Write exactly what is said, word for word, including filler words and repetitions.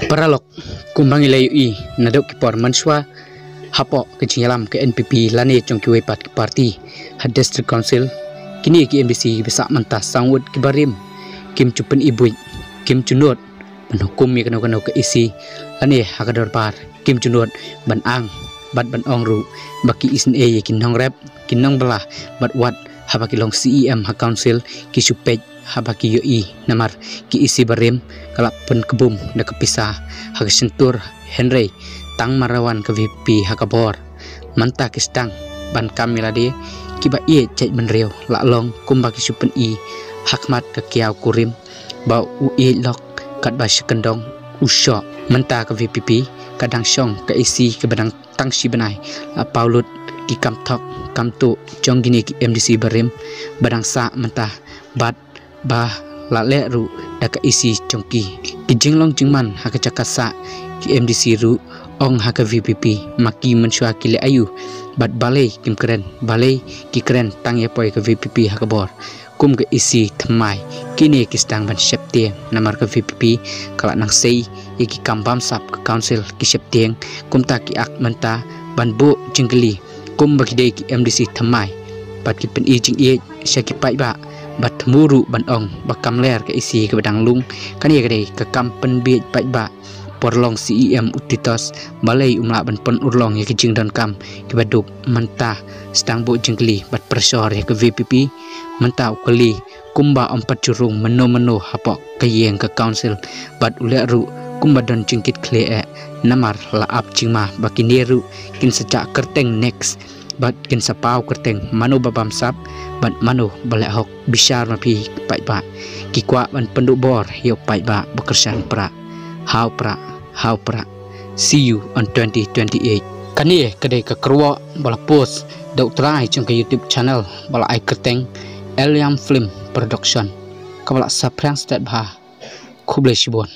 Paralok, kumba ngi la ïohi naduh ki por mynshuwa, hapoh ka jingïalam ka N P P lane jong kiwei pat ki parti ha District Council, kine ki M D C ba sah mynta saw ngut kiba rim, kim ju pyni buit, kim ju nud ban hukum ïa kano kano ka E C lane ha ka dorbar, kim ju nud ban ang bad ban ong ruh ba ki isynei ïa ki nongrep, ki nongbylla, bad wat haba ki long C E M ha council ki shu peit haba ki ïohi, namar ki E C barim ka la pynkbum da ka pisa ha ka shyntur, hynrei tang mar wan ka V P P ha ka bor, mynta ki sdang ban kam ïa lade. Kiba ïeit jaitbynriew la long kumba ki shu pyni ha khmat ka kiaw kurim ba u ïeit lok katba shi kyndong u shoh. Mynta ka V P P ka dang shong ka E C kaba dang tang shi bnai, la paw lut ki kam thok kam tuh jong kine ki M D C barim ba dang sah mynta, bad ba la leh ruh da ka E C jong ki. Ki jinglong jingman ha ka jaka sah ki M D C ruh, ong ha ka V P P ma ki mynshuwa ki leh aïu, bad balei kim kren, balei ki kren tang ïa poi ka V P P ha ka bor. Kum ka E C thymmai, kine ki sdang ban sheptieng, namar ka V P P ka la nang sei ïa ki kam bamsap ka council ki sheptieng. Kumta ki ak mynta ban buh jingkylli kumba ki dei ki M D C thymmai, bad ki pyni jingïeit sha ki paidbah, bad thmu ruh ban ong ba kam ler ka E C kaba dang lung. Kane ka dei ka kam pynbieit paidbah. Por long C E M u Titos, balei um lah ban pynurlong ïa ki jingdonkam kiba duk? Mynta sdang buh jingkylli bad pressure ïa ka V P P. Mynta u kylli kumba ym pat ju rung mynno mynno hapoh ka ïing ka council, bad u leh ruh kumba don jingkitkhlieh eh, namar la ap jingma ba kine ruh kin sa jah kyrteng next, bad kin sa paw kyrteng mano ba bamsap bad mano ba leh hok. Bishar ma phi ki paidbah, ki kwah ban pynduh bor ïa u paidbah ba kyrshan prah. Haw prah, haw prah. See you on twenty twenty-eight. Kane ka dei ka kyrwoh ba la post da u trai jong ka YouTube channel ba la ai kyrteng Eliam Film Production, kaba la saphriang stet bha. Khublei shibun.